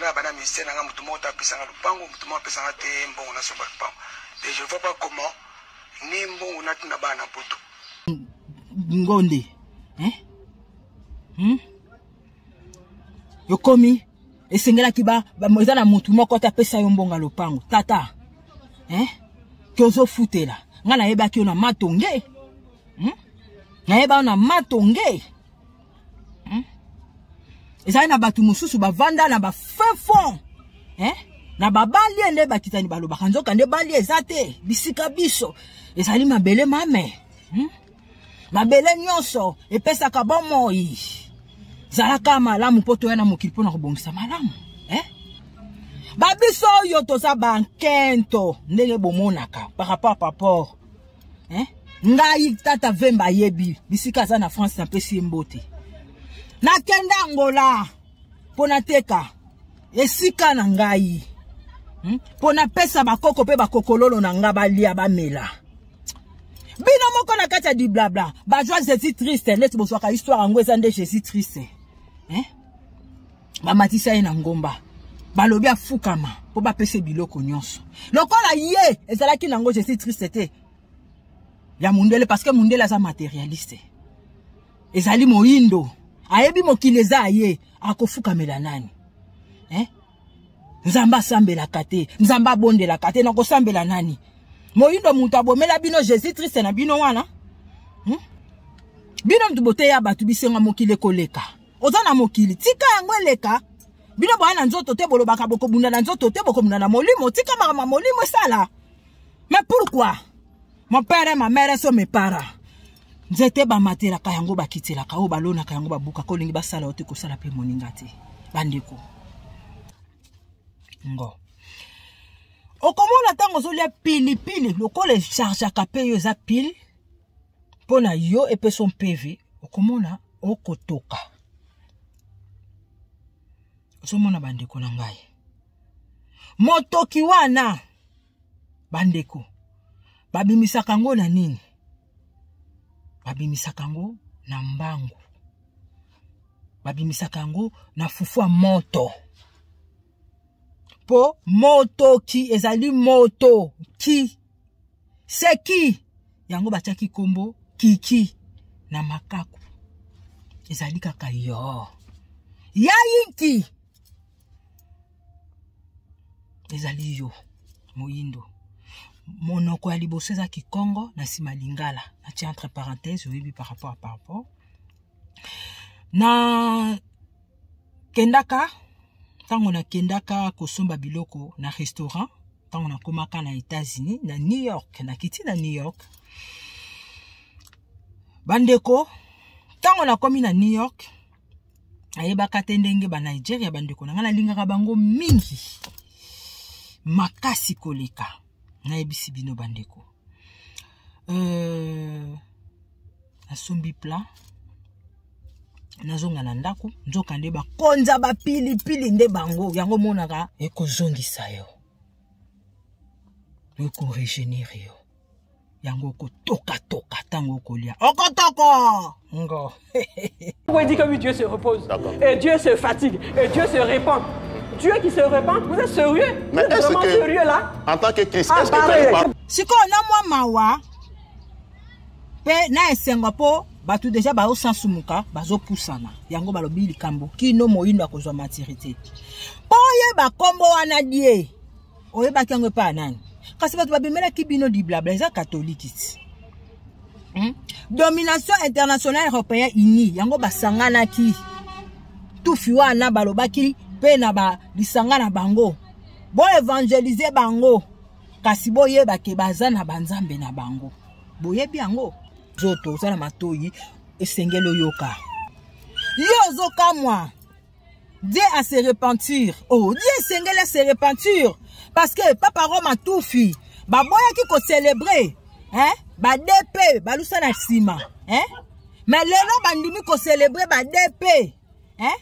Banda na banda ministère na nga, moto moko te apesanga lopango, moto moko apesanga te mbongo nasomba lopango. Et je vois pas comment ni mbongo natinda bana na poto. Ngonde, hein? Yokomi esengelaki ba, ba eza na motu moko te apesa yo mbongo ya lopango tata, hein? Ke ozofutela ngai nayebaki yo na matonge, Nayeba yo na matonge, Ezali na bato mosusu bavanda na ba fin fond, hein? Na babalie nde bakitani balobaka, nzoka nde balie eza te bisika biso ezali mabele mame, Mabele nyonso epesaka bomoi. Zalaka malamu mpo toya na mokili mpo na kobongisa malamu, eh? Babiso oyo toza bankento ndenge bomonaka par rapport par rapport, eh? Ngai tata Vemba ayebi bisika aza na France, napesi ye mbote. Nakenda Angola mpo nateka esika na ngai, Mpo napesa bakoko mpe bakokololo na nga balia bamela. Bino moko na kati ya diblabla bazwa Jésus triste, neti bozwaka histoire yango eza nde Jésus triste, eh? Bamatisa ye na ngomba, balobi afukama mpo bapesa biloko nyonso lokola ye ezalaki nango Jésus triste te ya mundele, parce que mundele aza matérialiste, ezali moyindo ayebi mokili eza ye, akofukamela nani, eh? Nzambe asambelaka te, Nzambe abondelaka te, nakosambela nani? Moyindo moto abomela bino Jésus triste na bino wana, Bino moto boteya bato bisenga mokili ekoleka. Oza na mokili, tika yango eleka. Bino boya na nzoto te, bolobaka bokobunda na nzoto te, bokobunda na molimo, tika makambo ya molimo esala. Mais pourquoi? Mon père et ma mère sont mes parents. Nzete bamatelaka yango, bakitelaka oyo balonaka yango, babukaka. Olingi basala yo te, kosala mpe moninga te. Bandeko ngo okomona ntango ozolia pilipili lokola echargeaka mpe yo eza pile mpo na yo epeso mpeve, okomona okotoka. Ozomona bandeko na ngai, motoki wana bandeko babimisaka yango na nini? Babimisaka yango na mbangu, babimisaka yango na fufu ya moto, po motoki ezali moto ki seki yango batiaki kombo kiki na makaku, ezali kaka yo yayinki ezali yo moyindo. Monoko ya liboso eza kikongo, na nsima lingala. Natie entre parenthèse, oyebi par rapport à par rapport na kendaka ntango nakendaka kosomba biloko na restaurant, ntango nakomaka na États-Unis, na New York, nakiti na New York bandeko. Ntango nakomi na New York, nayebaka te ndenge ba Nigeria bandeko na ngai nalingaka bango mingi makasi koleka. Nayebisi bino bandeko, nasombi plat, nazonga na ndako, nzoka nde bakonza bapilipili nde bango yango omonaka ekozongisa yo, ekoregenere yo, yango okotokatoka ntango okolia okotoko ngo. Vous dit que oui, Dieu se repose. Et Dieu se fatigue. Et Dieu se répand. Dieu qui se répand, vous êtes sérieux? Mais Vous êtes est-ce vraiment que, sérieux là? En tant que Christ, Ah, est-ce que pareil. tu parles? Sikoyo na mwa mawa mpe na esengo mpo bato deja bazosansumuka, bazopusana yango, balobi likambo kino moyindo akozwa maturité mpo oyeba nkombo wana die oyebaki yango epai ya nani. Kasi bato babimelaki bino diblabla eza katolike ti, Domination internationale européen unie yango basanganaki tufi wana, balobaki mpe na balisanga na bango boevangelize bango, kasi boyeba ke baza na banzambe na bango. Boyebi yango nzoto oza na matoi esengeli oyoka yo ozokamwa. Dieu a se repentir. Oh, Dieu esengeli a se repentir parce que Papa Roma tufi baboyaki kocélébrer, hein? Ba DP balusa na nsima, hein? Mais lelo bandimi kocélébrer ba DP, hein?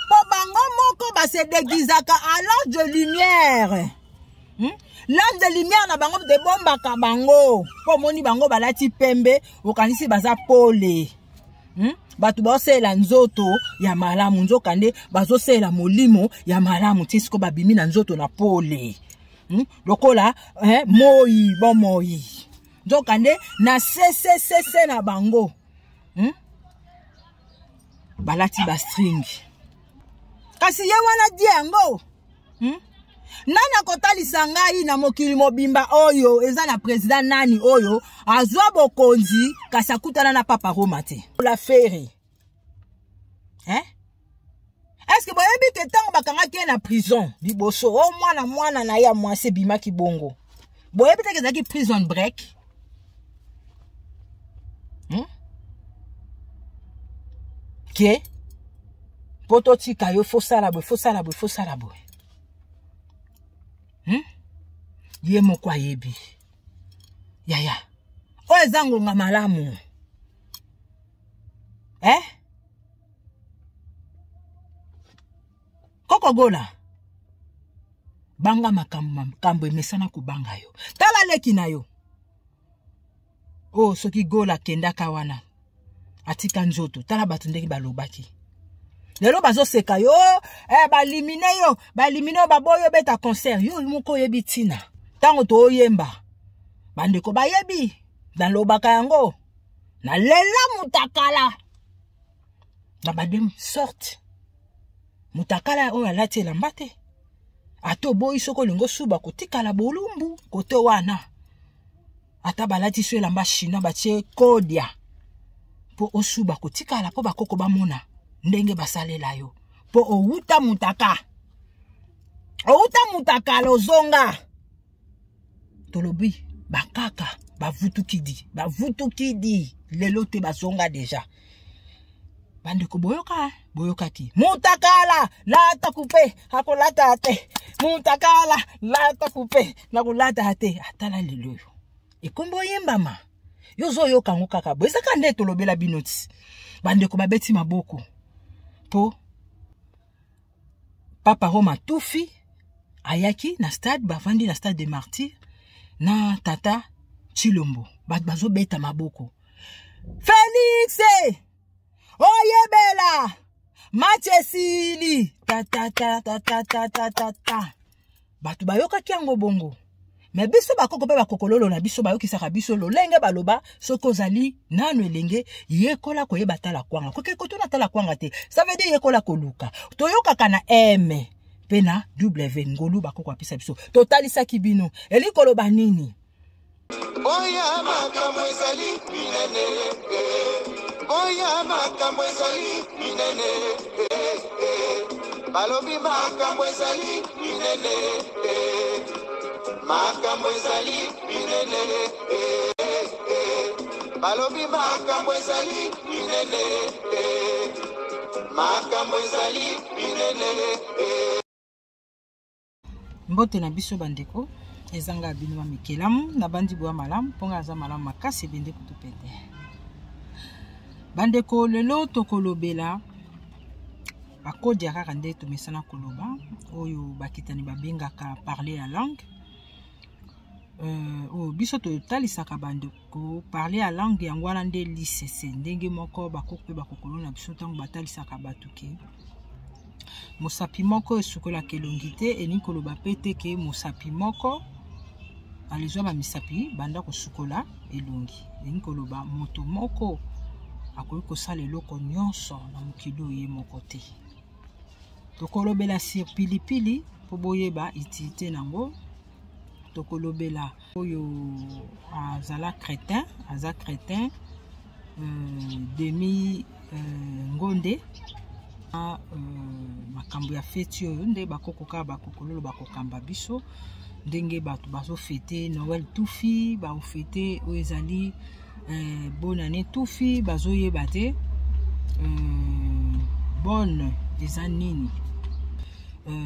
Po bango moko base déguisaka à l'ange de lumière, L'ange de lumière na bango debombaka bango mpo omoni bango balati pembe, okanisi baza pole, Bato baosalela nzoto ya malamu, nzokande bazosalela molimo ya malamu ti siko babimi na nzoto na pole. Lokola eh, moi bomoi, nzokande na sesesese na bango, Balati bastring, kasi ye wana die yango, Nani akotalisa ngai na mokili mobimba oyo eza na président nani oyo azwa bokonzi kasi akutana na Papa Roma te? La Ferre, hein? Est-ce que boyebi ke ntango bakangaki ye na prison liboso, o mwana mwana na ye ya mwasi ebimaki bongo, boyebi teke ezalaki prison break, Ke mpo totika yo, fosala boye, fosala boye, fosala boye, Ye moko ayebi. Yaya, oyo eza ngonga malamu, eh? Kokogola banga makambo, makambo emesana kobanga yo. Tala leki na yo oyo, oh, soki Gola akendaka wana, atika nzoto. Tala bato ndenge balobaki, lelo bazoseka yo, eh, balimine yo, balimine yo, baboyi obeta concert. Yo moko oyebi ntina. Ntango tooyemba, bandeko bayebi, nalobaka yango, nalela mutakala na badem sorte, mutakala oyo alati elamba te. Ata oboyi, soki olingi osuba, kotikala bolumbu kote wana. Ata balati so elamba chinois, batie kodia mpo osuba, kotikala mpo bakoko bamona ndenge basalela yo, mpo owuta mutaka, owuta mutakala, ozonga. Tolobi bakaka bavutukidi, bavutukidi lelo te, bazonga deja. Bandeko, boyoka, boyokaki mutakala lata kupe, akolata te. Mutakala lata kupe, nakolata te. Atala lelo oyo ekombi oyembama, yo ozoyoka yango kaka boye. Ezaka nde tolobela bino ti bandeko babeti maboko mpo Papa Roma tufi ayaki na stade, bavandi na Stade de Martyr na tata Chilombo, bato bazobeta maboko. Félix oyebela match esili, tatatatatatatatata. Bato bayokaki yango bongo. Me biso bakoko mpe bakokololo na biso bayokisaka biso lolenge baloba: soki ozali nanu elenge, yekola koyeba tala kwanga. Koke kotuna tala kwanga te, ça veut dire yekola koluka. Toyokaka na M mpe na W, ngolu bakoko apesa biso, totalisaki bino elingi koloba nini. Boya, makambo ezali minene. Boya, makambo ezali minene. Balobi makambo ezali minene, makambo ezali minene. Balobi makambo ezali minene, makambo ezali minene. Mbote na biso bandeko, ezanga bino bamikelamu na bandi boya malamu, mponga aza malamu makasi ebende kutu pete. Bandeko, lelo tokolobela bakodia kaka nde tomesana koloba, oyo bakitani babengaka parler ya langue, oyo biso totalisaka bandeko parler ya langue. Yango wana nde lisese, ndenge moko bakoko mpe bakokolo na biso ntango batalisaka bato ke mosapi moko esukolaka elongi te, elingi koloba mpe te ke mosapi moko alizwa bamisapi banda kosukola elongi. Elingi koloba moto moko akoki kosala eloko nyonso na mokili oyo ye moko te. Tokolobela sur pilipili mpo boyeba utilité nango. Tokolobela oyo azala chrétien, aza chrétien, demi ngonde, makambo ya feti oyo nde bakoko kaka bakokololo bakokamba biso, ndenge bato bazofete Noël tufi, baofete oyo ezali bonne année tufi, bazoyeba te bonne eza nini.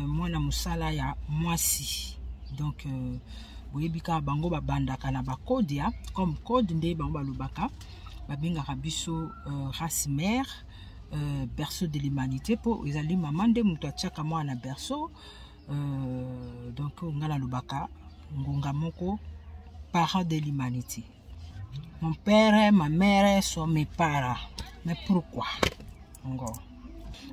Mwana mosala ya mwasi, donc boyebi kaka bango babandaka na bakodia comme code nde bango balobaka, babengaka biso race mère, berceau de l'humanité, mpo ezali mama nde moto atiaka mwana na berceau. Donc ngai nalobaka ngonga moko parent de l'humanité. Mon père, ma mère sont mes parents. Mais pourquoi ngo?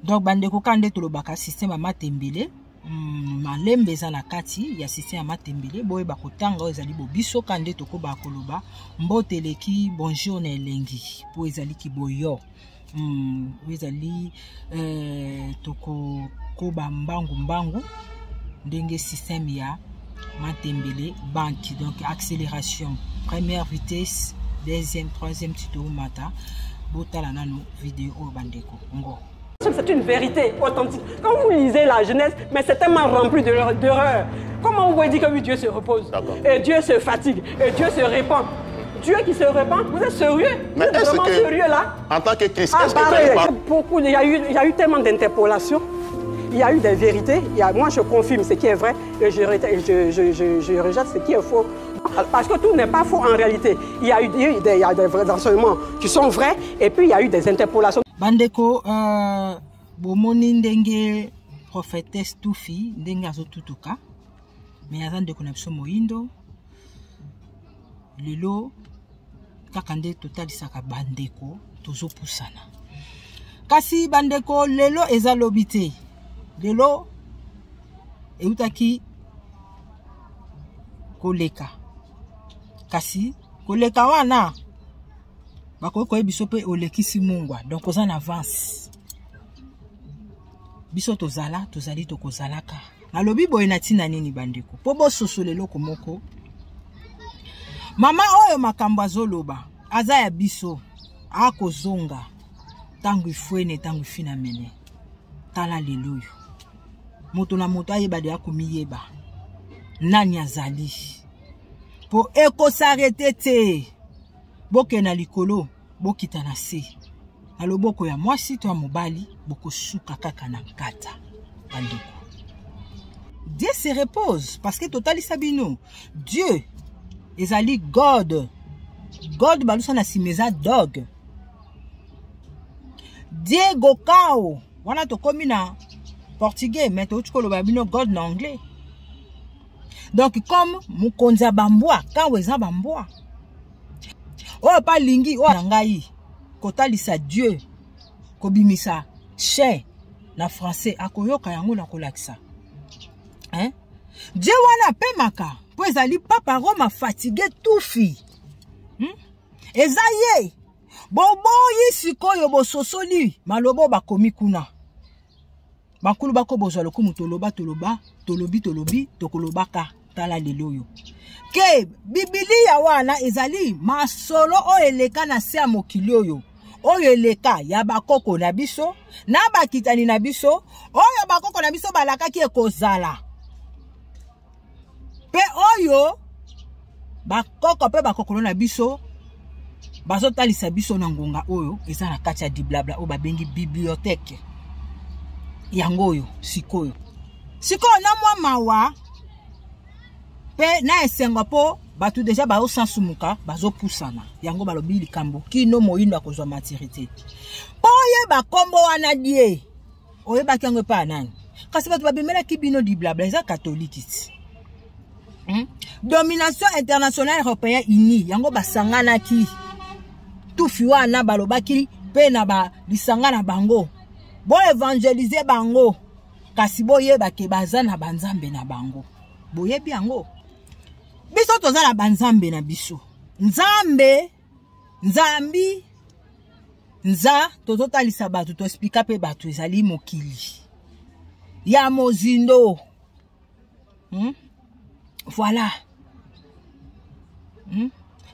Donc bandeko, ka nde tolobaka système ya matembele, malembe eza na kati ya système ya matembele. Boyeba kotanga oyo ezali bobiso. Ka nde tokobaka koloba, mbote eleki bonjour na elengi, mpo ezali kiboyo. Oyo ezali tokokoba mbangu mbangu ndenge système ya matembele banki. Donc accélération, première vitesse, deuxième, troisième, ti toomata. Botala nano video oyo, bandeko ngo. C'est une vérité authentique. Quand vous lisez la Genèse, mais c'est tellement rempli d'erreurs. Comment vous pouvez dire que oui, Dieu se repose? Et Dieu se fatigue. Et Dieu se répand. Dieu qui se répand, vous êtes sérieux? Mais vous êtes est-ce vraiment que, sérieux là? En tant que Christ, Ah, est-ce que pareil, tu as beaucoup, il y a eu tellement d'interpolations. Il y a eu des vérités. Moi, je confirme ce qui est vrai et je rejette ce qui est faux. Parce que tout n'est pas faux en réalité. Il y a des vrais enseignements qui sont vrais et puis il y a eu des interpolations. Bandeko, bomoni ndenge prophétesse Tufi ndenge azotutuka, me aza ndeko na biso moyindo. Lelo kaka nde totalisaka bandeko, tozopusana. Kasi bandeko, lelo eza lobi te. Lelo eutaki koleka, kasi koleka wana bakoki koyebi biso mpe olekisi mungwa. Donc oza na avance. Biso tozala, tozali, tokozalaka. Nalobi boye na ntina nini, bandeko? Mpo bososola eloko moko. Mama oyo, makambo azoloba aza ya biso, akozonga ntango ifwene, ntango ifina mene. Tala lelo oyo, moto na moto ayeba deya komiyeba nani azali, mpo ekosarrêter te. Bokende na likolo, bokita na se, na loboko ya mwasi to ya mobali, bokosuka kaka na nkata. Bandeko, Dieu se repose parce que totalisa bino Dieu ezali God. God balusa na nsima eza dog. Diego Cao wana tokómi na portugais, mais touti koloba bino God na anglais. Donc comme mokonzi ya bambwa, kao eza bambwa oyo mpe alingi oyo na ngai kotalisa Dieu, kobimisa chien na français, akoyoka yango na kolakisa, hein? Dieu wana apemaka mpo ezali Papa Roma fatigue tufi, Eza ye boboyi. Sikoyo bososoli maloba oyo bakomi kuna. Bakulu bako bozwa lokumu. Toloba, toloba, tolobi, tolobi, tokolobaka. Tala lelo oyo ke Bibilia wana ezali masolo oyo eleka na se ya mokili oyo, oyo eleka ya bakoko na biso na bakitani na biso, oyo bakoko na biso balakaki ekozala, mpe oyo bakoko mpe bakokolo na biso bazotalisa biso na ngonga oyo eza na kati ya diblabla oyo babengi bibliothèque. Yango oyo sikoyo, sikoyo na mwa mawa mpe na esengo, mpo bato déjà bazosansumuka, bazopusana. Yango balobi likambo kino moyindo akozwa maturité mpo oyeba nkombo wana. Die oyebaki yango epai ya nani? Kasi bato babimelaki bino diblabla eza katolike ti, Domination internationale européen uni, yango basanganaki tufi wana, balobaki mpe na balisanga na bango, boévangéliser bango, kasi boyeba ke baza na banzambe na bango. Boyebi yango, biso toza na banzambe na biso. Nzambe, nzambi, nza tozotalisa bato, toexpliquer mpe bato, ezali mokili ya mozindo, Voilà,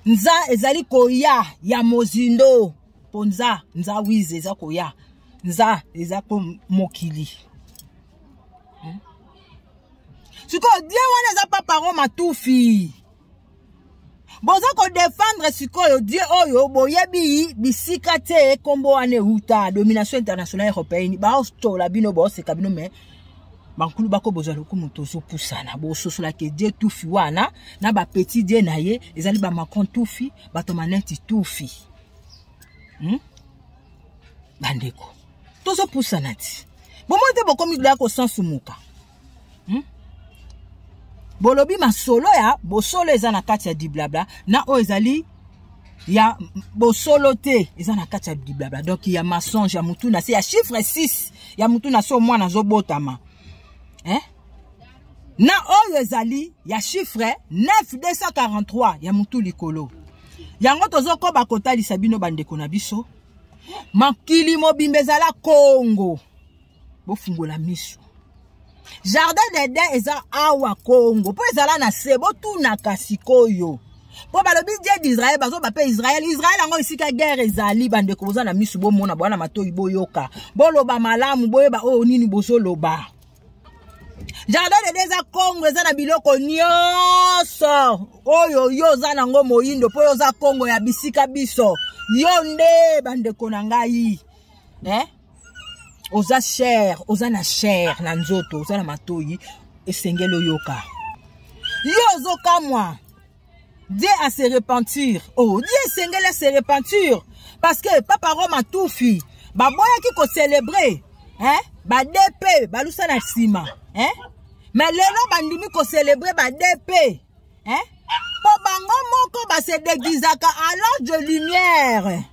Nza ezali koya ya mozindo, mpo nza, nza wize eza koya, nza eza ko mokili, Sikoyo die wana eza Papa Roma tufi boza kodéfendre. Sikoyo die oyo boyebi bisika te nkombo wana euta, domination internationale européenne, baotola bino, baoseka bino. Me bankulu bako bozwa lokumu. Tozopusana, bososolaka die tufi wana na bapetits die na ye ezali bamacron tufi, bato maneti tufi, Bandeko, tozopusana ti bomoi te, bokomi doya kosansumuka, Bolobi masolo ya bosolo eza na kati ya diblabla na oyo ezali Ya bosolo te eza na kati ya biblabla, donc ya mensonge ya mutu na se ya chiffre 6 ya mutu na se mwana azobotama, eh? Na oyo ezali ya chiffre 9243 ya mutu likolo. Yango tozokoba kotalisa bino bandeko na biso, mokili mobimba ezala Kongo. Bofungola miso. Jardin d'Eden eza awa Kongo, mpo ezala na se. Botunaka sikoyo mpo balobi Dieu d'Israël, bazoba mpe Israël. Israël yango esika guerre ezali. Bandeko, boza na misu bomona, boza na matoi boyoka, boloba malamu, boyeba oyo nini bozoloba. Jardin d'Eden eza Kongo, eza na biloko nyonso oyo yo oza nango moyindo, mpo yo oza Kongo ya bisika biso. Yo nde bandeko na ngai, eh? Oza cher, oza na chair na nzoto, oza na matoi, esengeli oyoka. Yo ozokamwa Dieu a se repentir. Oh, Dieu esengeli a se repentir parce que Papa Roma tufi baboyaki kocélébrer, hein? Ba DP balusa na nsima, hein? Mais lelo bandimi kocélébrer ba DP, hein? Mpo bango moko base déguisaka à l'ange de lumière,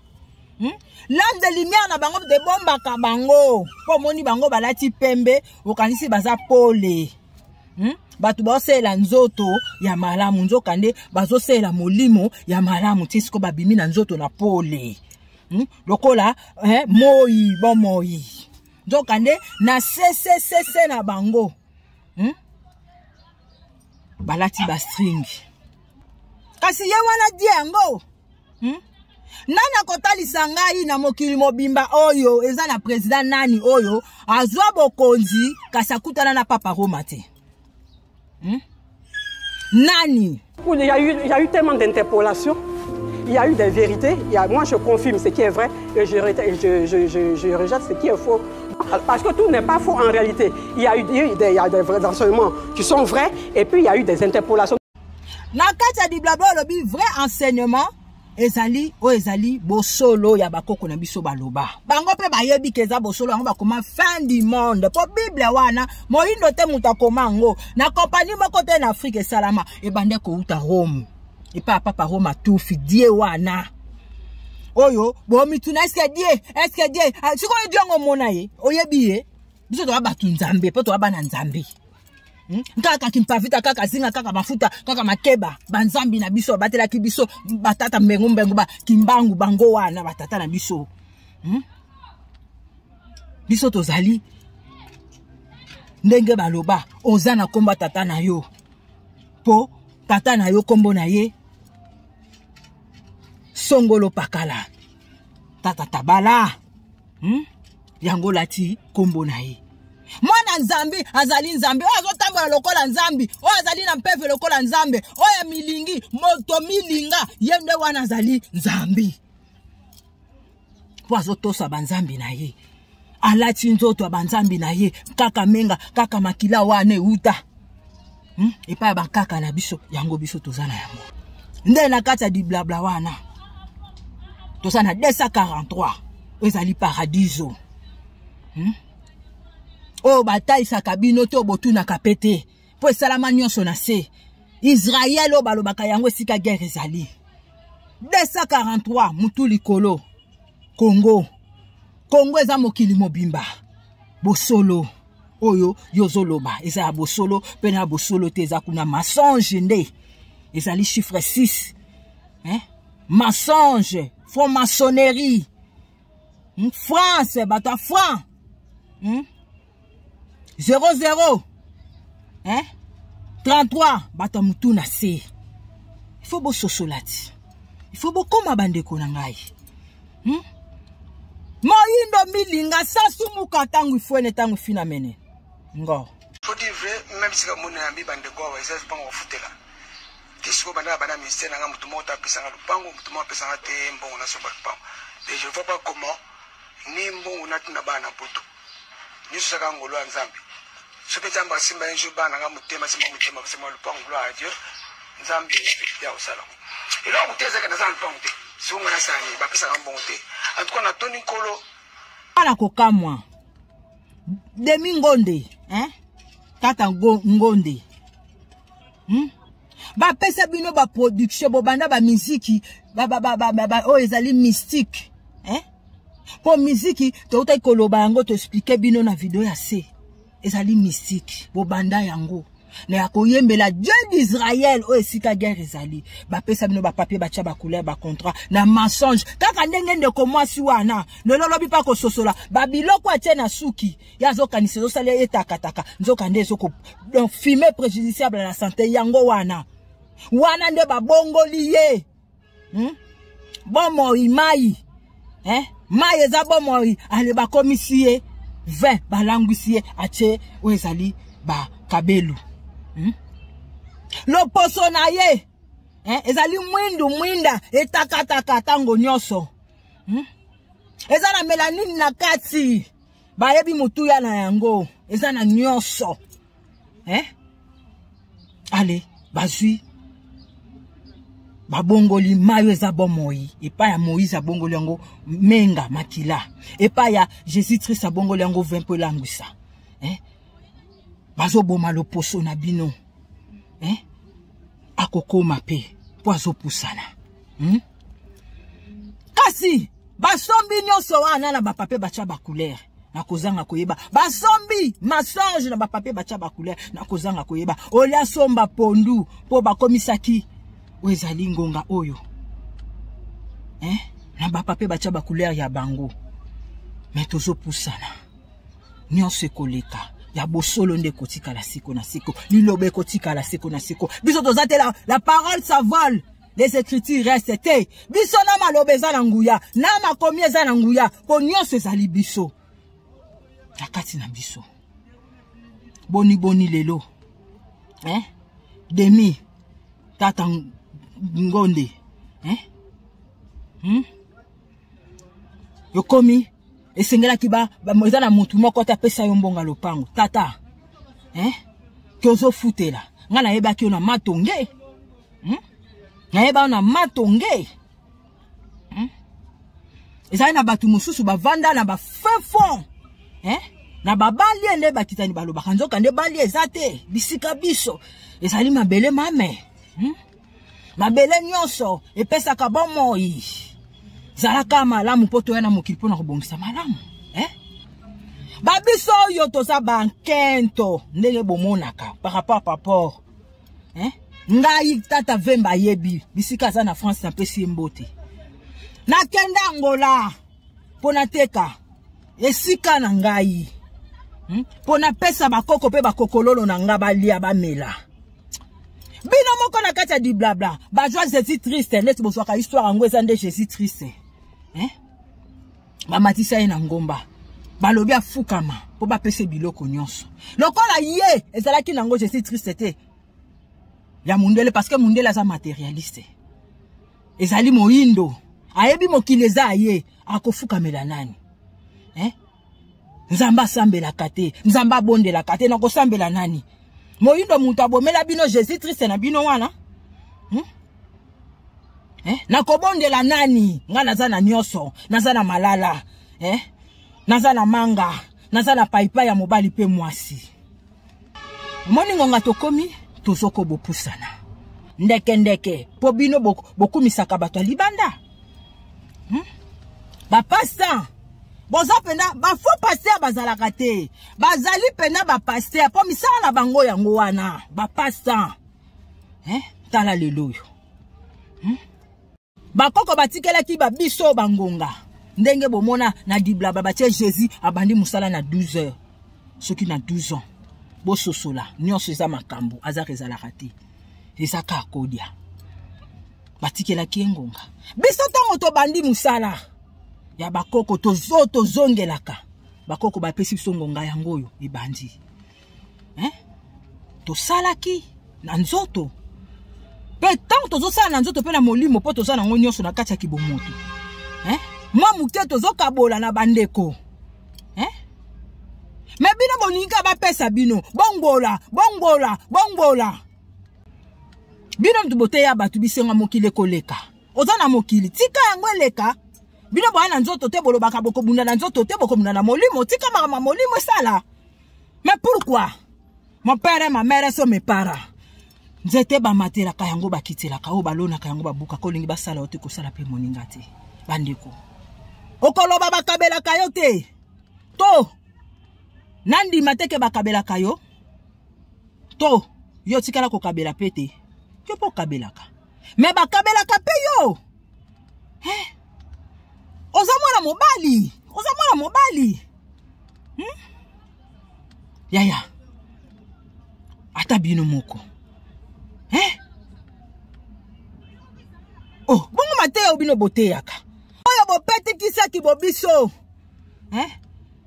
L'ange de lumière na bango ebombaka bango, mpo omoni bango balati pembe, okanisi baza pole, Bato baosalela nzoto ya malamu, nzoka nde bazosalela molimo ya malamu ti siko babimi na nzoto na pole, Lokola eh, moi bomoi, nzoka nde na sesesese na bango, Balati bastring. Kasi ye wana die yango, Nani akotalisa ngai na mokili mobimba oyo eza na président nani oyo azwa bokonzi kasi akutana na Papa Roma te, Nani? Il y a eu tellement d'interpolations, il y a eu des vérités. Moi, je confirme ce qui est vrai et je rejette ce qui est faux. Parce que tout n'est pas faux en réalité. Il y a des vrais enseignements qui sont vrais et puis il y a eu des interpolations. Na kati ya biblabla olobi vrai enseignement ezali oyo ezali bosolo ya bakoko na biso baloba. Bango mpe bayebi ke eza bosolo yango bakoma fin du monde, mpo Bible wana moyindo te moto akoma yango na kompani moko te na Afrike. Esalama ebande kouta Rome epai ya Papa Roma tufi die wana oyo bomituna: eske die, eske die sikoyo die yango omona ye, oyebi ye? Biso toya bato Nzambe, mpo toya bana Nzambe, Kaka kimpavita, kaka zinga, kaka mafuta, kaka makeba. Banzambi na biso batelaki biso, batata mbengu mbengu ba Kimbangu, bango wana batata na biso, Biso tozali ndenge baloba, oza na nkombo tata na yo, mpo tata na yo nkombo na ye Songolo Pakala, tata Tabala, Yango lati nkombo na ye. Mwana Nzambe azali Nzambe oyo azotambola lokola Nzambe, oyo azali na mpeve lokola Nzambe, oyo milingi moto milinga ye nde wana azali Nzambe, mpo azotosa banzambe na ye, alati nzoto ya banzambe na ye, kaka menga, kaka makila wana euta, Epai ya bakaka na biso. Yango biso toza na yango nde na kati ya diblabla wana toza na 243 oyo ezali paradiso, Oyo batalisaka bino te, oyo botunaka pe te, mpo esalama nyonso na se. Israel oyo balobaka yango esika guerre ezali 243 mutu likolo. Congo, Congo eza mokili mobimba. Bosolo oyo yo ozoloba eza ya bosolo mpe na bosolo te, eza kuna mensonge nde ezali chiffre 6, hein? Mensonge, franc-maçonnerie, France, bato ya franc, 00, hein? 33, bato ya mutu na se. Il faut bososola ti, il faut bokóma bandeko na ngai, Moyindo milinga sasumuka ntango ifwene, ntango ifina mene ngo. Faut dire vrai, même sika moni na mi bandeko awa eza lupango kofutela te. Sikoyo bandaka bana ministère nanga, motu moko te apesanga lupango, motu moko apesanga te mbongo nasomba lupango. Et je vois pas comment ni mbongo natina bana na poto. Nyonso ezaka ngolo ya Nzambe. Soki Nzambe asimba un jour bana nanga motema, asimba motema, asimba lupango, gloire à Dieu, Nzambe ya kosala eloko te. Ezaka naza na lupango te. Sikoyo nga nasala nini? Bapesaka mbongo te. En tout cas natondi Nkolo. Ala kokamwa demi ngonde, hein? Tata ngonde, Bapesa bino baproduction, bobanda bamiziki oyo ezali mystique, eh? Mpo miziki toutaki koloba yango, toexplike bino na video ya se, ezali mystique. Bobanda yango na ya koyembela Dieu d'Israël oyo esika guerre ezali. Bapesa bino bapapier, batya bacouleur, bacontrat na mensonge, kaka ndenge ndeko mwasi wana lelo lobi mpa kososola babiloko atie na suki ye azokanisa ezosala ye takataka, nzoka nde ezoko donc fume préjudiciable à la santé. Yango wana wana nde babongoli ye, Bomoi mai, eh? Mai eza bomoi. Ale bakomisi ye 20, balangwisi ye, atie oyo ezali bakabelu, Loposo na ye, eh? Ezali mwindu, mwinda etakataka ntango nyonso, Eza na melanine na kati, bayebi motuya na yango, eza na nyonso, eh? Ale bazwi, babongoli mai oyo eza bomoi. Epai ya Moïse abongoli yango menga makila, epai ya Jésus Christ abongoli yango vin mpo elangwisa, eh? Bazoboma loposo na bino, eh? Akokoma mpe mpo azopusana, Kasi basombi nyonso wana na bapapier batya bacouleur na kozanga koyeba. Basombi mensonge na bapapier batya bacouleur na kozanga koyeba. Olia somba pondu mpo bakomisaki oyo ezali ngonga oyo, eh? Na bapapier batya bacouleur ya bango. Me tozopusana, nyonso ekoleka, ya bosolo nde ekotikala siko na siko, liloba ekotikala siko na siko. Biso toza te la, la parole s'envole, les écritures restent te. Biso na maloba eza na nguya, na makomi eza na nguya, mpo nyonso ezali biso na kati na biso. Boni boni lelo, eh? Demi tata ngonde, eh? Yokomi esengelaki ba, ba, eza na motu moko te apesa yo mbongo ya lopango, tata, eh? Tozofutela. Ngai nayebaki yo na matonge, Nayeba yo na matonge, Ezali na bato mosusu bavanda na bafin fond, eh? Na babalie nde bakitani balobaka, nzoka nde balie eza te. Bisika biso ezali mabele mame, Mabele nyonso epesaka bomoi. Zalaka malamu mpo toya na mokili mpo na kobongisa malamu, eh? Babiso oyo toza bankento ndenge bomonaka par rapport par rapport, eh? Ngai tata Vemba ayebi bisika aza na France, napesi ye mbote. Nakenda Angola mpo nateka esika na ngai, Mpo napesa bakoko mpe bakokololo na nga balia bamela. Bino moko na kati ya diblabla bazwa Jésus triste, neti bozwaka histoire yango eza nde Jésus triste, eh? Bamatisa ye na ngomba, balobi afukama mpo bapesa biloko nyonso lokola ye ezalaki nango Jésus triste te ya mundele, parce que mundele aza matérialiste, ezali moyindo, ayebi mokili eza ye, akofukamela nani, eh? Nzambe asambelaka te, Nzambe abondelaka te, nakosambela nani? Moyindo moto abomela bino Jésus triste na bino wana, Eh? Nakobondela nani? Ngai naza na nyonso, naza na malala, eh? Naza na manga, naza na paipai ya mobali mpe mwasi. Omoni ngonga tokomi, tozokobopusana ndeke ndeke mpo bino bokumisaka bato ya libanda, Bapasteur boza mpena bafaux pasteur, bazalaka te, bazali mpena bapasteur mpo misala na bango yango wana bapasteur, eh? Tala lelo oyo, Bakoko batikelaki babiso bangonga ndenge bomona na diblaba batie Jésus abandi mosala na 12 heures, soki na 12 ans. Bososola, nyonso eza makambo azaka ezalaka te, eza kaka kodia. Batikelaki ye ngonga. Biso ntango tobandi mosala ya bakoko, tozo tozongelaka bakoko, bapesi biso ngonga yango oyo ebandi, eh? Tosalaki na nzoto mpe ntango tozosala na nzoto mpe na molimo, mpo toza nango nyonso na kati ya kibomoto, eh? Mwa moke tozokabola na bandeko, eh? Me bino bolingi kaka bapesa bino bongola, bongola, bongola. Bino mutu boteya bato bisenga mokili ekoleka. Oza na mokili, tika yango eleka. Bino boya na nzoto te, bolobaka bokobunda na nzoto te, bokobunda na molimo. Tika makambo ya molimo esala. Mais pourquoi? Mon père et ma mère sont mes parents. Nzete bamatelaka yango, bakitelaka oyo balonaka yango, babukaka. Olingi basala yo te, kosala mpe moninga te. Bandeko, okoloba bakabelaka yo te, to nandima te ke bakabelaka yo, to yo tikala kokabela mpe te. Yo mpe okabelaka, me bakabelaka mpe yo. Eh? Oza mwana mobali, oza mwana mobali, Yaya, ata bino moko, eh? Oh, bongo mateya bino boteyaka oyo bopetikisaki bobiso, eh?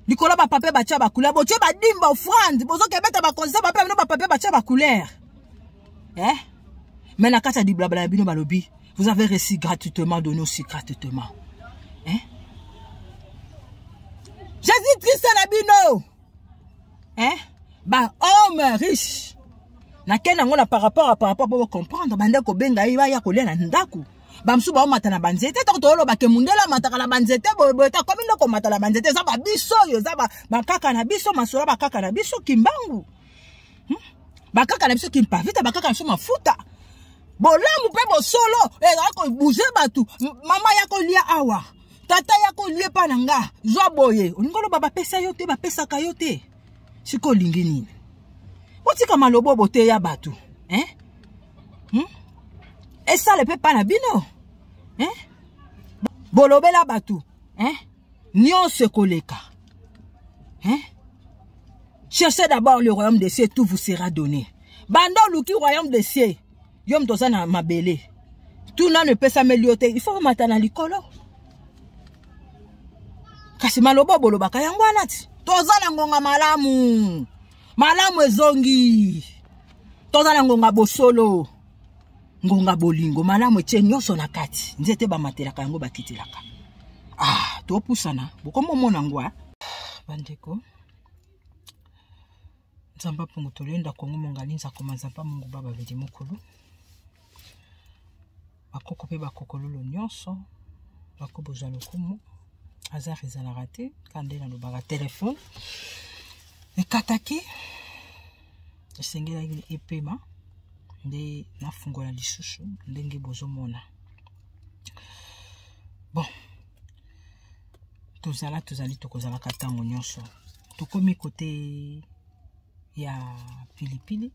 Likolo bapapier batya bacouleur, botie badimba offrande, bozokebeta baconseil bape bino bapapier batya bacouleur, eh? Mais na kati ya diblabla ya bino balobi: vous avez reçu gratuitement, donné aussi gratuitement, eh? Jésus Christ na bino, eh? Ba homme riche nakende yango na par rapport po bocomprendre. Bande kobenga ye, baya kolia na ndako. Bamosusu baomata na banzete. Ntango toolobake mundele amataka na banzete boyeboye te, akomi nde komata na banzete. Eza babiso oyo, eza bakaka na biso, masolo bakaka na biso Kimbangu, Bakaka na biso Kimpavita, bakaka na biso mafuta bolamu mpe bosolo ezala kobouger bato. Mama ya kolia awa, tata ya kolia epa na nga, zwa boye. Olingi oloba bapesa yo te, bapesaka yo te. Sikoyo olingi nini? Botika malobo boteya bato, eh? Esala mpe mpa na bino, eh? Bolobela bato, eh? Nyonso ekoleka, eh? Cherchez d'abord le royaume des cieux, tout vous sera donné. Banda oluki royaume des cieux, yo moto oza na mabele, tu nano epesameli yo te. Il faut omata na likolo. Kasi maloba bolobaka yango wana ti toza na ngonga malamu, malamu ezongi. Toza na ngonga bosolo, ngonga bolingo, malamu etie nyonso na kati. Nzete bamatelaka yango, bakitelaka. Ah, topusana, bokomomona ngo bandeko. Nzambe apungu tolenda Kongo mongali nzakoma nzambe mungu baba bedi mokolo bakoko mpe bakokololo nyonso bakobozwa lokumu. Hasard ezalaka te. Ka nde nalobaka, telefone ekataki, esengelaki epema nde nafungola lisusu ndenge bozomona. Bon, tozala, tozali, tokozalaka ntango nyonso. Tokomi kote ya pilipili.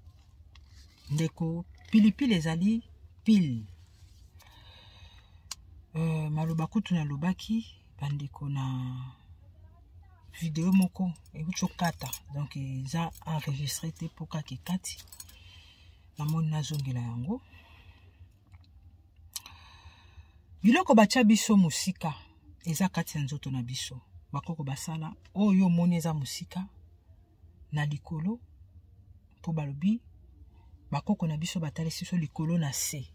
Ndeko, pilipili ezali pile. Maloba kutu nalobaki, bandeko, na video moko euti okata, donc eza enregistré te mpo kaka ekati. Namoni nazongela yango. Biloko batya biso mosika eza kati ya nzoto na biso. Bakoko basala oyo omoni eza mosika na likolo, mpo balobi bakoko na biso batalisi biso likolo na se,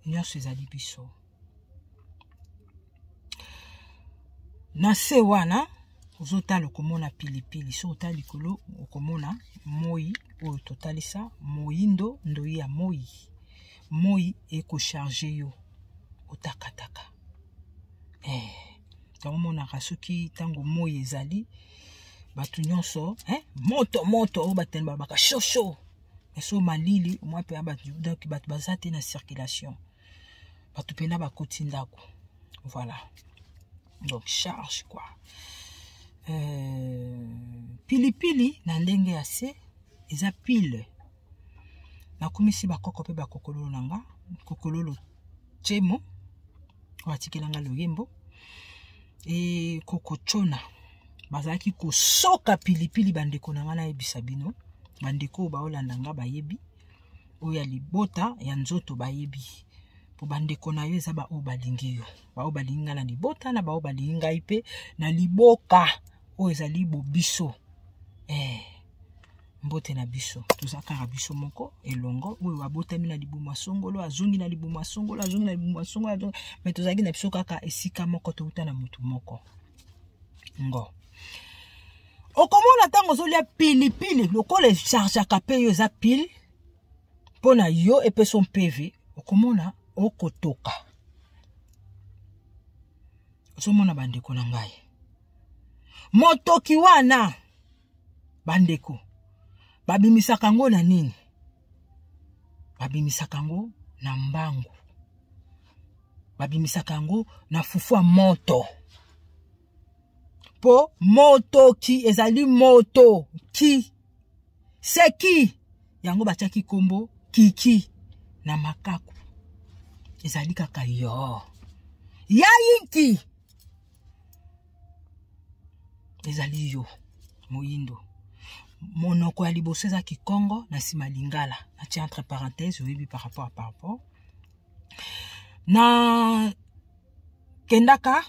nyonso ezali biso. Na se wana ozotala, okomona pilipili. So otala likolo, okomona moi oyo totalisa moyindo, ndoi ya moi. Moi ekocharger yo otakataka, eh, yango omonaka soki ntango moi ezali, bato nyonso, eh, moto moto oyo batene balobaka shosho. So malili omwa mpe bato, donc bato baza te na circulation, bato mpena bakoti ndako. Voilà, donc charge quoi. Pilipili na ndenge ya se eza pile. Nakumisi bakoko mpe bakokololo na nga, kokololo Temo oyo atikelanga loyembo e kokochona. Bazalaki kosoka pilipili. Bandeko na nga, nayebisa bino, bandeko oyo baolanda nga bayebi, oyo ya libota ya nzoto bayebi, mpo bandeko na yo eza baoyo balingi yo, baoyo balingi ngai na libota, na baoyo balingi ngai mpe na liboka oyo ezali bobiso, eh. Mbote na biso, toza kaka biso moko elongo. Oyo abotami na libumu ya songolo, azongi na libumu ya songolo, azongi na libumu ya songolo, mais tozalaki na biso kaka esika moko, touta na motu moko. Ngo okomona ntango ozolia pilipili, lokola echargeaka mpe yo, eza pile mpo na yo, epesa mpeve. Okomona okotoka. Ozomona, bandeko na ngai, motoki wana, bandeko, babimisaka yango na nini? Babimisaka yango na mbangu, babimisaka yango na fufu ya moto, mpo motoki ezali moto ki seki, yango batiaki nkombo kiki na makaku, ezali kaka yo yayinki, ezali yo moyindo. Monoko ya liboso eza kikongo, na nsima lingala. Natie entre parenthèse, oyebi, par rapport à par rapport na kendaka.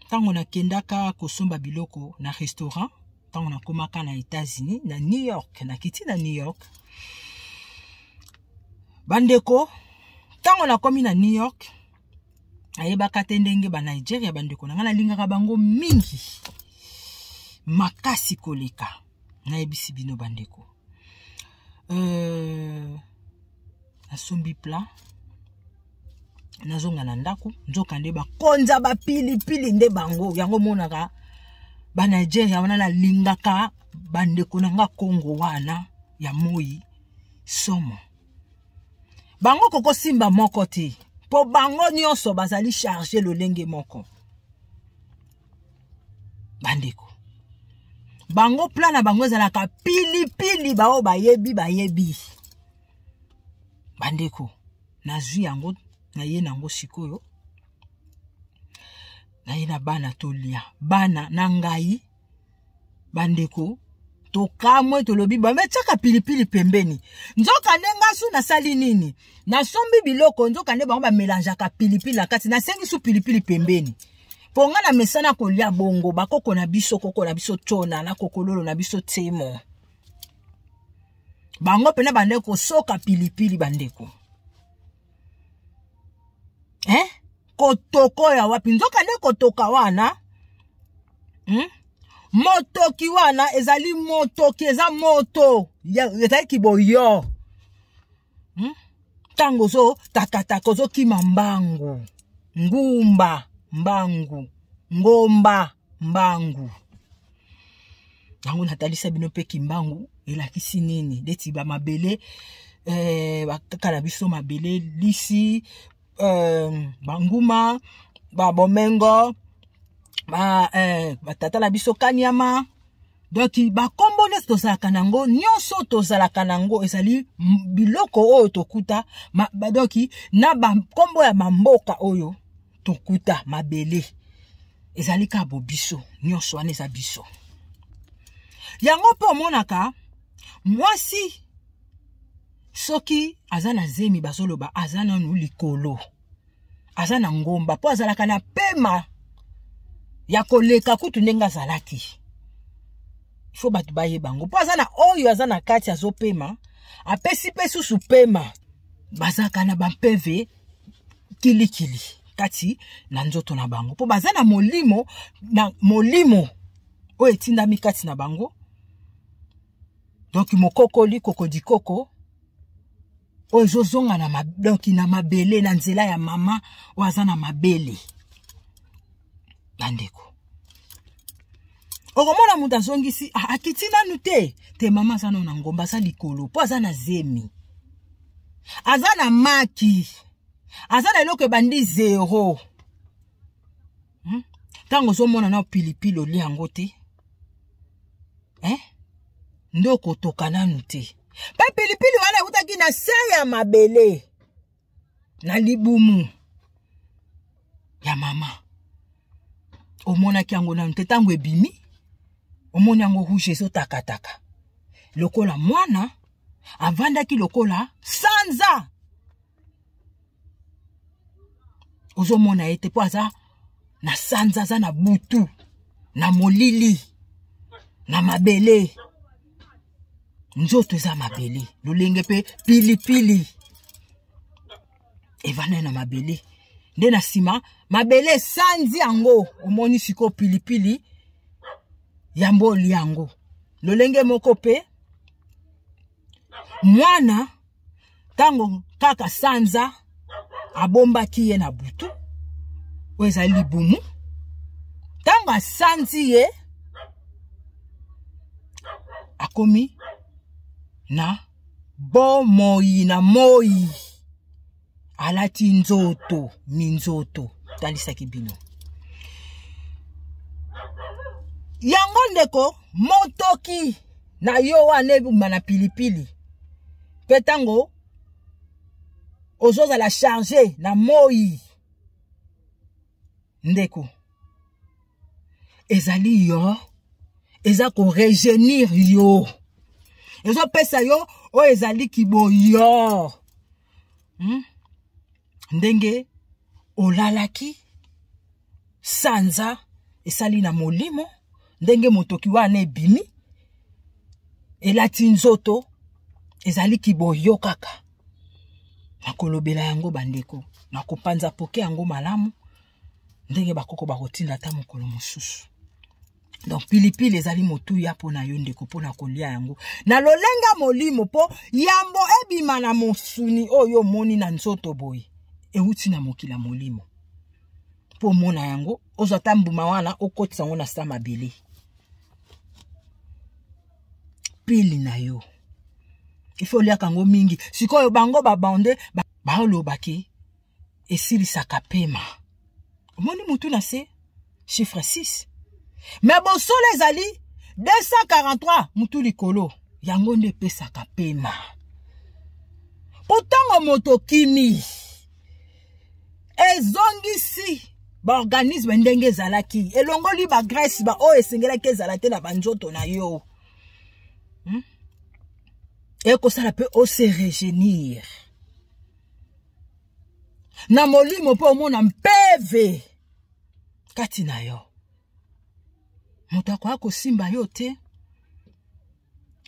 Ntango nakendaka kosomba biloko na restaurant, ntango nakomaka na États-Unis, na New York, nakiti na New York, bandeko. Ntango nakomi na New York, nayebaka te ndenge Banigeria, bandeko na ngai, nalingaka bango mingi makasi koleka. Nayebisi bino bandeko, nasombi plat, nazonga na ndako, nzoka nde bakonza bapilipili nde bango. Yango omonaka Banigeria wana, nalingaka bandeko na nga Kongo wana ya moi somo. Bango kokosimba moko te, mpo bango nyonso bazali charge lolenge moko, bandeko. Bango plan na bango ezalaka pilipili. Bao bayebi, bayebi, bandeko. Nazwi yango, naye nango sikoyo, naye na bana, tolia bana na ngai. Bandeko, tokamwe, tolobi bametiaka pilipili pembeni. Nzoka nde nga su nasali nini? Nasombi biloko, nzoka nde bango bamelangeaka pilipili na kati. Nasengi su pilipili pembeni, mpo nga na mesana kolia bongo. Bakoko na biso, koko na biso tona na kokololo na biso temo, bango mpena bandeko kosoka pilipili, bandeko, eh? Kotoko ya wapi? Nzoka nde kotoka wana, Motoki wana ezali motoki, eza moto, ezali kiboyo, Ntango ozotakataka, ozokima mbangu, ngumba mbangu, ngomba mbangu. Yango natalisa bino mpe kimbangu elakisi nini. Neti bamabele, bakaka na biso mabele lisi, banguma, babomengo, batata na biso kanyama. Donc bakombo nyonso tozalaka nango, nyonso tozalaka nango ezali biloko oyo tokuta. Donc na bakombo ya bamboka oyo tokuta, mabele ezali kaka bobiso. Nyonso wana eza biso. Yango mpe omonaka mwasi soki aza na zemi, bazoloba aza nanu likolo, aza na ngomba, mpo azalaka na pema ya koleka kutu ndenge azalaki. Ifo bato bayeba yango, mpo aza na oyo aza na kati, azopema, apesi mpe susu pema. Bazalaka na bampeve kilikili kati na nzoto na bango, mpo baza na molimo, na molimo oyo etindami kati na bango. Donc mokokoli kokodikoko oyo ezozonga na, donc na mabele, na nzela ya mama oyo aza na mabele. Bandeko, okomona moto azongisi, akiti nanu te te, mama aza nano na ngomba, aza likolo, mpo aza na zemi, aza na maki, aza na eloko ebandi zero, Ntango ozomona na pilipili, olia yango te, eh? Nde okotoka nanu te, mpe pilipili wana eutaki na se ya mabele, na libumu ya mama. Omonaki yango nanu te. Ntango ebimi, omoni yango rouge, ezotakataka lokola mwana avandaki lokola sanza. Ozomona ye te, mpo aza na sanza, aza na butu, na molili, na mabele. Nzoto eza mabele, lolenge mpe pilipili evandai na mabele. Nde na nsima mabele esanzi yango, omoni sikoyo pilipili yambo olia yango. Lolenge moko mpe mwana, ntango kaka sanza abombaki ye na butu oyo ezali libumu, ntango asanzi ye, akomi na Bomoi na moi alati nzoto minzoto talisaki bino yango. Ndeko, motoki na yo wana ebima na pilipili, mpe ntango ozozala charge na moi, ndeko, ezali yo eza korejeunir yo, ezopesa yo oyo ezali kiboyo, Ndenge olalaki sanza esali na molimo, ndenge motoki wana ebimi elati nzoto, ezali kiboyo kaka. Nakolobela yango, bandeko, nakopanza poke yango malamu ndenge bakoko bakotinda ata mokolo mosusu. Donc pilipili ezali motuya mpo na yo, ndeko, mpo na kolia yango na lolenga molimo, mpo yambo ebima na mosuni oyo omoni na nzoto boye, euti na mokili ya molimo. Mpo omona yango, ozwa ata mbuma wana, okotisa yango na sa mabele, pili na yo ifo oliaka yango mingi. Sikoyo bango babande baolobaki esilisaka pema. Omoni mutu na se chiffre 6, me bosolo ezali 243 mutu likolo. Yango nde epesaka pema, mpo ntango moto kimi ezongisi baorganisme ndenge ezalaki, elongoli bagraisse baoyo esengelaki ezala te na banzoto na yo, Ekosala mpe ose rejeunir na molimo, mpo omona mpeve kati na yo. Moto akoya kosimba yo te,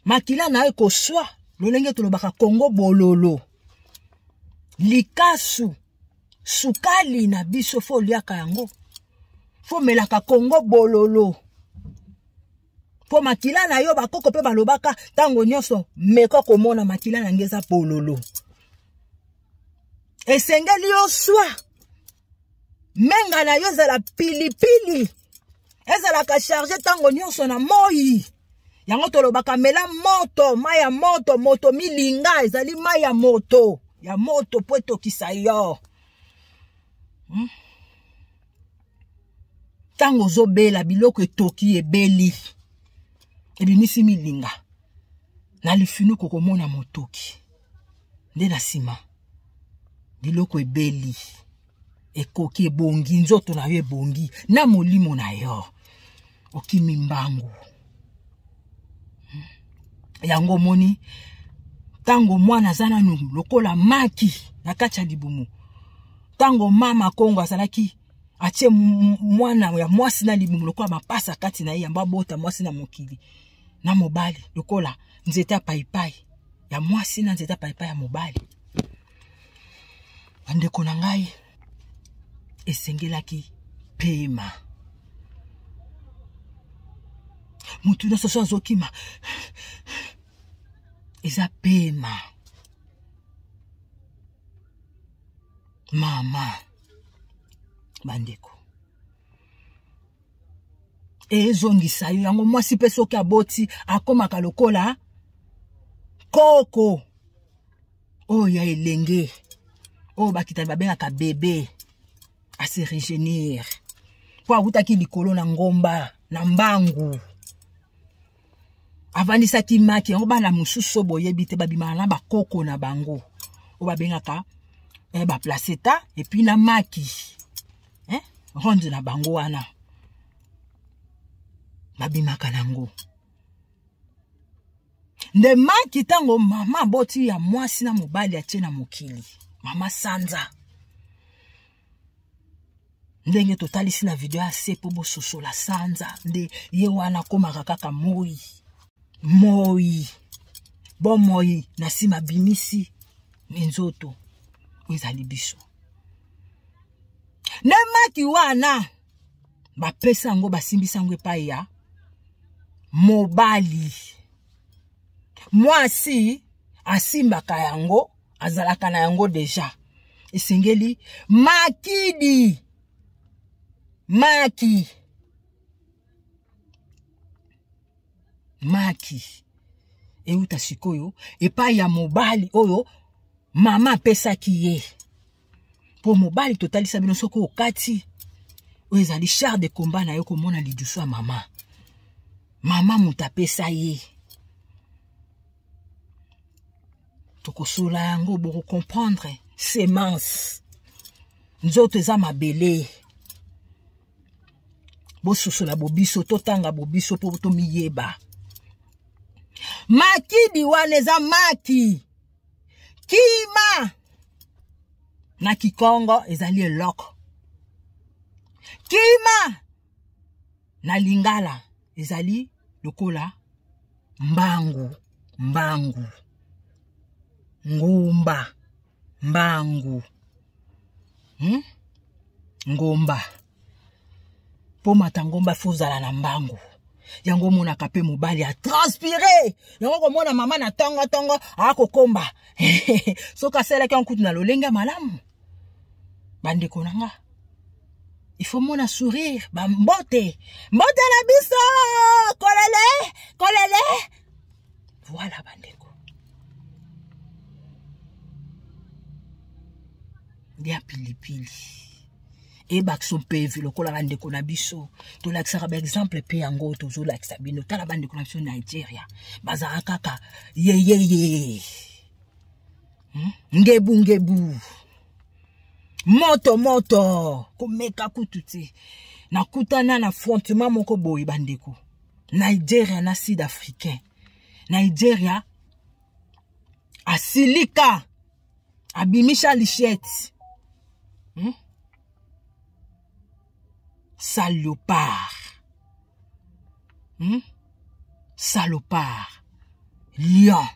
makila na yo ekoswa. Lolenge tolobaka Kongo bololo, likasu, sukali na biso, fo oliaka yango, fo omelaka Kongo bololo, mpo makila na yo, bakoko mpe balobaka ntango nyonso, meka komona makila na nge eza bololo. Esengeli yo swa menga na yo ezala pilipili, ezalaka charge ntango nyonso na moi. Yango tolobaka mela moto, mai ya moto, moto milinga, ezali mai ya moto, ya moto mpo etokisa yo, Ntango ozobela, biloko etoki, ebeli, ebimisi milinga na lifinuku, komona motoki nde na nsima biloko ebeli, ekoki, ebongi nzoto na yo, ebongi na molimo na yo, okimi mbangu. Yango omoni, ntango mwana aza nanu lokola maki na kati ya libumu, ntango mama Kongo azalaki atie mwana ya mwasi na libumu lokola mapasa kati na ye, yambo abota mwasi na mokili na mobali, lokola nzete ya paipai ya mwasi na nzete ya paipai ya mobali, bandeko na ngai, esengelaki pema. Motu nyonso so azokima, eza pema. Mama, bandeko, ezongisa yo yango. Mwasi mpe soki aboti, akomaka lokola koko oyo ya elenge, oyo bakitani babengaka bebe, ase rejeunir, mpo awutaki likolo na ngomba na mbangu, avandisaki maki yango. Bana mosusu boyebi te, babimaka na bakoko na bango oyo babengaka baplacenta, et puis na maki ronde na bango wana babimaka nango nde maki. Ntango mama aboti ya mwasi na mobali, atie na mokili mama sanza, ndenge totalisi na video ya se mpo bososola sanza nde ye wana akomaka kaka moi, moi bomoi na nsima abimisi minzoto oyo ezali biso. Nde maki wana bapesa yango, basimbisa yango epai ya mobali. Mwasi asimbaka yango, azalaka na yango deja. Esengeli makidi, maki, maki. Euta sikoyo epai ya mobali oyo mama apesaki ye. Mpo mobali totalisa bino soki okati oyo ezali char de combat na yo komona lidusu ya mama. Mama moto apesa ye. Tokosola yango boko comprendre semence. Nzoto eza mabele. Bososola bobiso, totanga bobiso po tomiyeba. Makidi wana eza maki. Kima na Kikongo ezali eloko. Kima na Lingala ezali lokola mbangu, mbangu, ngumba, mbangu, Ngomba. Po mata ngomba fo ozala na mbangu. Yango omonaka pe mobali a transpiré. Yango komona mama na tongo tongo akokomba. Soki asalaki yango kutu na lolenge ya malamu. Bandeko na nga, il faut mona sourire, ba mbote. Mbote na biso, kolele, kolele. Voilà bandeko. Lia pilipili. Ebakso mpe lokola bandeko na biso tolakisaka ba exemple mpe yango tozolakisa bino. Tala bandeko na biso Nigeria bazalaka kaka yeyeye, Ngebu ngebu, moto moto, komeka kutu te. Nakutana na affrontement moko boye bandeko, Nigeria na Sud Africain. Nigeria asilika, abimisha lichette. Salopard. Salopard. Lion.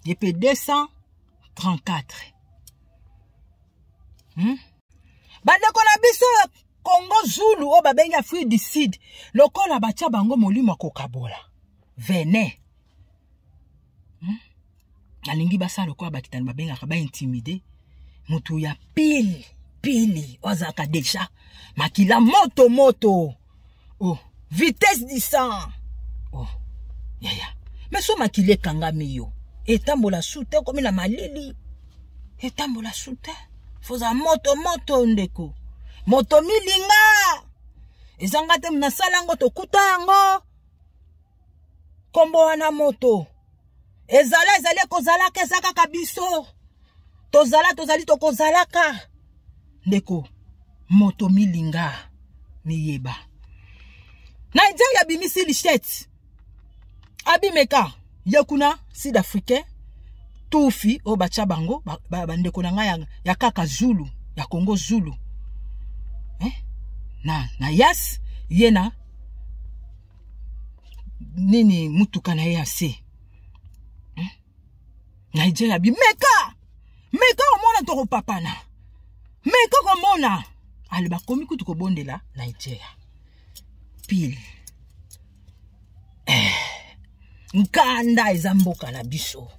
Yepe 234. Bandeko na biso Congo Zulu oyo babengi Afrique du Sud, lokola batia bango molimo ya kokabola. Venez. Nalingi basala lokola bakitani babengaka ba intimider moto ya pili pili oyo azalaka deja makila moto moto. Oh, vitesse du sang. Oh, yaya. Mais so makila ekangami yo, etambola su te, okomi na malili. Etambola su te. Foza moto moto ndeko. Moto milinga. Ezanga te nasala yango tokuta yango. Kombo wana moto. Ezala ezali ekozalaka eza kaka biso. Tozala tozali tokozalaka. Ndeko moto milinga miyeba. Nigeria abimisi lichette. Abimeka ye kuna Sud Africain tufi oyo batia bango bandeko na ngai ya kaka Zulu ya Congo Zulu. Na Yas ye na nini mutuka na ye ya se. Nigeria bi meka meka omona tokopapana meka komona ale bakomi kutu kobondela Nigeria pile. Nkanda eza mboka na biso.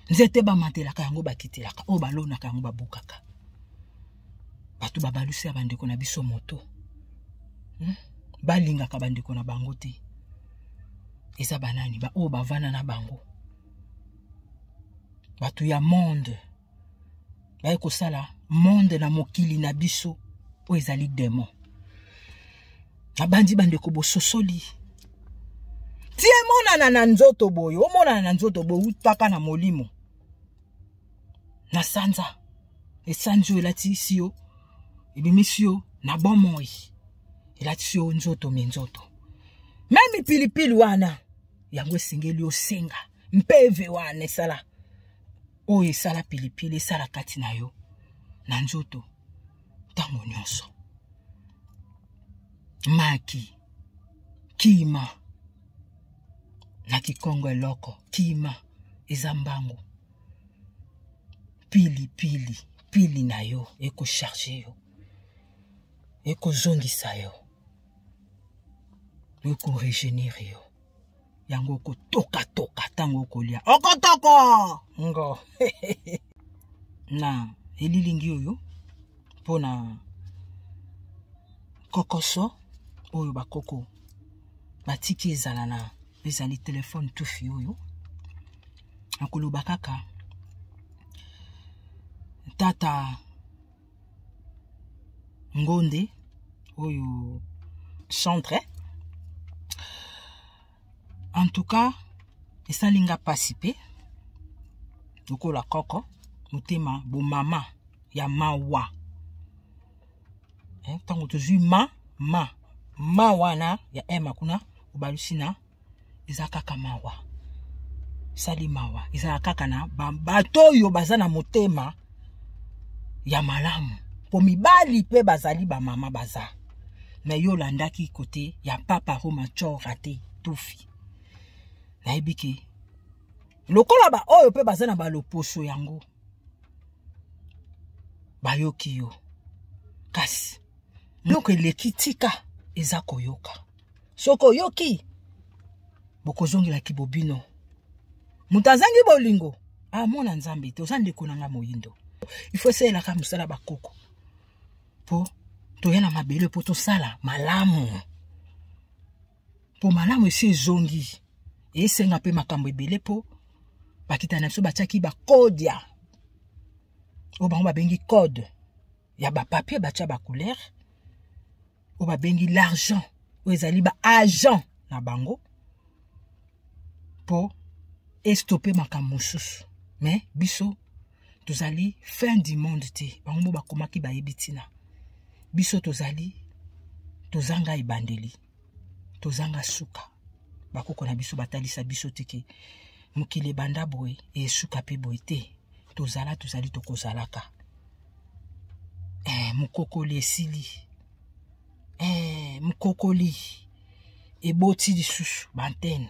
Nzete bamatelaka yango bakitelaka, oyo balonaka yango babukaka. Bato babalusi ya bandeko na biso moto. Balingaka bandeko na bango te. Eza banani ba oyo bavanda na bango. Bato ya monde baye kosala monde na mokili na biso oyo ezali démon. Nabandi bandeko bososoli. Tie monana na nzoto boye, omonana na nzoto boye utaka na molimo. Na sanza, esanzi oyo elatisi yo, ebimisi yo na bomoi. Elatisi yo nzoto minzoto. Meme pilipili wana, yango esengeli osenga. Mpeve wana esala oyo esala pilipili esala kati na yo na nzoto ntango nyonso. Maki kima na Kikongo eloko kima eza mbangu. Pili pili pili na yo ekocharge yo, ekozongisa yo, ekoregenere yo. Yango okotokatoka ntango okolia okotoko ngo. Na elilingi oyo mpona kokoso oyo bakoko batiki ezala na Ezali telefone tufi oyo. Nakoloba kaka tata Ngonde oyo chantre. En tout cas, esali nga pasi pe lokola koko motema bomama ya mawa. Ntango tozwi ma ma ma wana ya m kuna obalusi na eza kaka mawa, esali mawa, ezala kaka na bato oyo baza na motema ya malamu, po mibali pe bazali bamama baza. Me yo olandaki kote ya papa Roma Chora te tufi. Nayebi ke lokola ba oyo pe baza na baloposo yango bayoki yo, kasi biloko eleki tika eza koyoka. Soki oyoki bokozongelaki bobino. Moto azangi bolingo amona Nzambe te. Oza ndeko na nga moyindo, il faut esalelaka mosala bakoko po toya na mabele po tosala malamu, po malamu esi ezongi. Esenga pe makambo ebele po bakita na biso batiaki bakodia oyo bango babengi code ya bapapier, batia bacouleur oyo babengi l'argent, oyo ezali ba agent na bango po estope makambo mosusu. Mais biso tozali fin du monde te, bango mo bakomaki bayebi ntina. Biso tozali tozanga ebandeli, tozanga suka. Bakoko na biso batalisa biso te ke mokili ebanda boye esuka pe boye te. Tozala tozali tokozalaka. Mokokoli esili, mokokoli eboti lisusu bantene,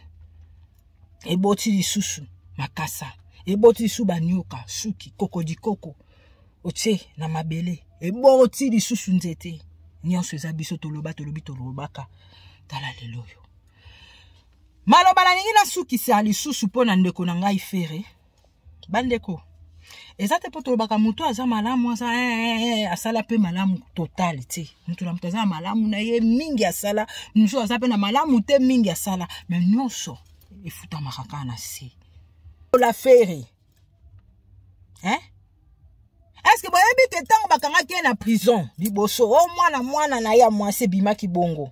eboti lisusu makasa, eboti lisusu banyoka, suki kokodikoko otie na mabele, eboti lisusu nzete. Nyonso eza biso toloba, tolobi, tolobaka. Tala lelo oyo maloba nalingi nasukisa lisusu mpo na ndeko na ngai Ferre. Bandeko, eza te mpo tolobaka moto aza malamu, aza asala mpe malamu total te. Moto na moto aza na malamu na ye mingi asala, mosusu aza mpe na malamu te mingi asala, mais nyonso efutamaka kaka na se. La Ferre, hein? Est-ce que boyebi ke ntango bakangaki ye na prison liboso, o mwana mwana na ye ya mwasi ebimaki bongo,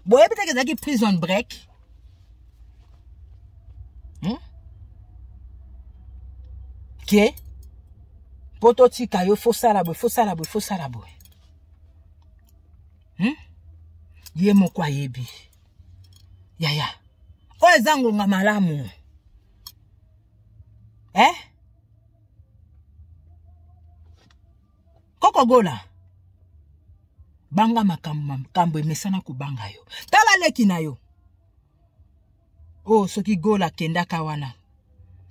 boyebi te ke ezalaki prison break? Ke po totika yo, fosala boye, fosala boye, fosala boye. Ye moko ayebi yaya oyo eza ngonga malamu. Kokogola banga makambo, makambo emesana kobanga yo. Tala leki na yo oyo, soki gola akendaka wana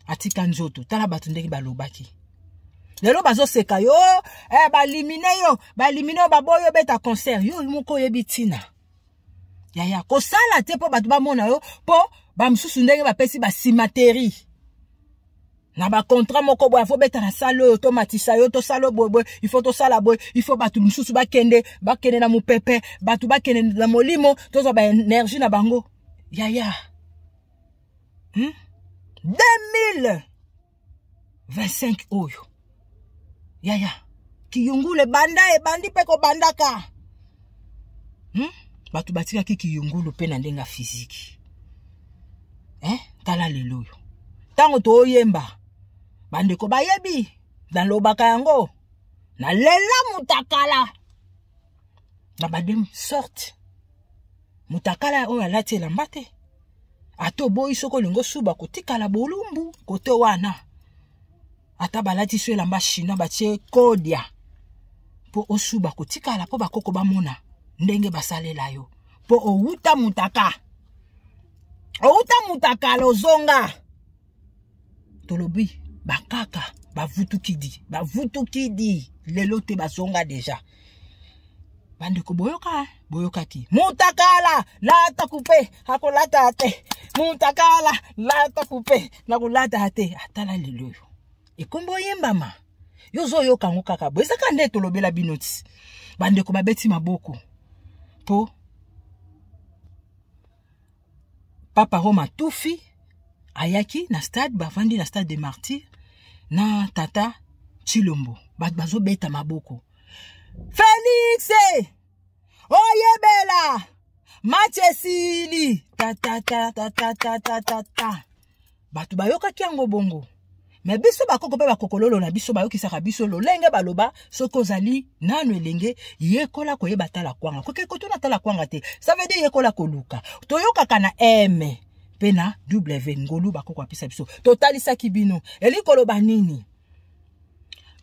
atika nzoto, tala bato ndenge balobaki. Lelo bazoseka yo, balimine yo, balimine yo, baboyi obeta concert. Yo moko oyebi ntina yaya kosala te mpo bato bamona yo, mpo bamosusu ndenge bapesi basimateri na bacontrat moko boye, afo beta na sale oyo, tomatisa yo, tosala boye boye, il faut tosala boye, il faut bato mosusu bakende, bakende na mopepe, bato bakende na molimo, tozwa baénergie na bango. Yaya, 2025 oyo yaya kiyungulu ebanda, ebandi mpe kobandaka. Bato batikaki kiyungulu mpe na ndenge ya fiziki. Tala lelo oyo ntango toyemba, bandeko bayebi nalobaka yango, nalela mutakala na badem sorte mutakala oyo alati elamba te, ata oboyi soki olingi osuba kotikala bolumbu kote wana, ata balati so elamba chinois batie kodia mpo osuba kotikala, mpo bakoko bamona ndenge basalela yo, mpo owuta mutaka, owuta mutakala ozonga. Tolobi bakaka bavutukidi, bavutukidi lelo te, bazonga deja. Bandeko boyoka, boyokaki mutakala lata kupe akolata te, mutakala lata kupe nakolata te. Atala lelo oyo ekombi oyembama, yo ozoyoka yango kaka boye. Ezaka nde tolobela bino ti bandeko babeti maboko mpo Papa Roma Tufi ayaki na stade, bavandi na stade de Martyrs na tata Tshilombo, bato bazobeta maboko. Felix oyebela match esili ta ta ta ta ta ta ta ta ta. Bato bayokaki yango bongo. Me biso bakoko mpe bakokololo na biso bayokisaka biso lolenge baloba, soki ozali nanu elenge, yekola koyeba tala kwanga. Koke kotuna tala kwanga te, ça veut dire yekola koluka. Toyokaka na M mpe na W, ngolu bakoko apesa biso. Totalisaki bino elingi koloba nini?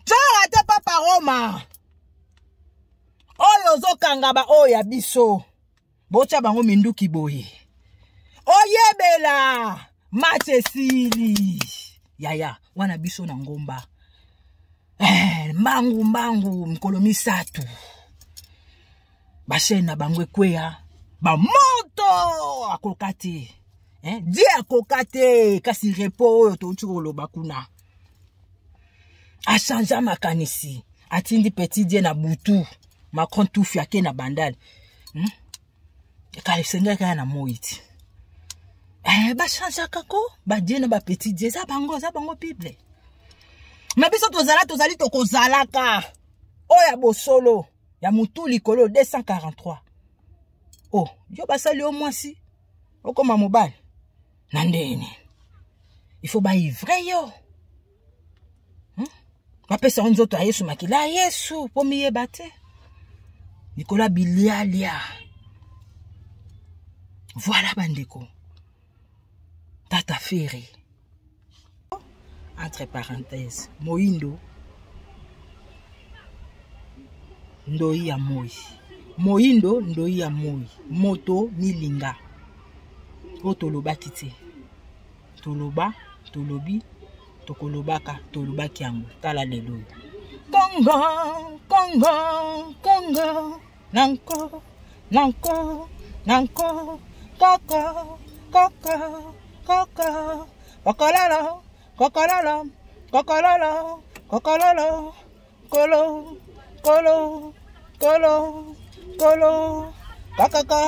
Tala te Papa Roma oyo ozokanga ba oyo ya biso, botya bango minduki boye, oyebela match esili. Yaya wana biso na ngomba mbangu mbangu mikolo misato bashaine na bango ekweya, bamoto akoka te, die akoka te. Kasi repo oyo touti koloba kuna, achangea makanisi, atindi petit die na butu. Macron tufi ake na Bandal, Ekala esengaki kaka na moi ti bachangeaka ko badie na bapetit die. Eza bango, eza bango Bible. Me biso tozala, tozali, tokozalaka oyo ya bosolo ya motu likolo 243. Oh, yo basali yo mwasi, okoma mobali na ndenge il faut baivre yo, Bapesa yo nzoto ya Yesu, makila ya Yesu, mpo miyeba te likolo ya bilialia. Voilà bandeko, tata Ferre, entre parenthèse, moyindo ndoi ya moi, moyindo ndoi ya moi, moto milinga oyo tolobaki te, toloba, tolobi, tokolobaka, tolobaki yango. Tala lelo oyo, Kongo, Kongo, Kongo, nanko nanko nanko, koko koko koko, kokololo kokololo kokololo kokololo, kolo kolo kolo kolo, kakaka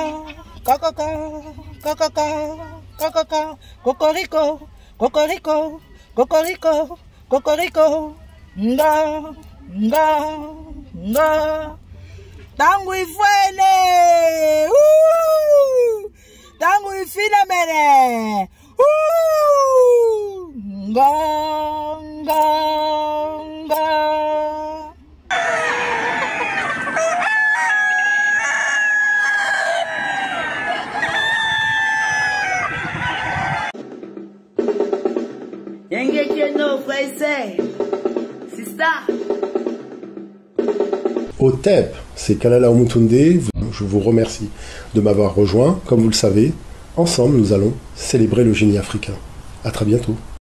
kakaka kakaka kakaka, kokoriko kokoriko kokoriko kokoriko, nga nga nga, ntango ifwele, ntango ifilamele, nga nga nga. Otep, c'est Kalala Omutunde. Je vous remercie de m'avoir rejoint. Comme vous le savez, ensemble, nous allons célébrer le génie africain. À très bientôt.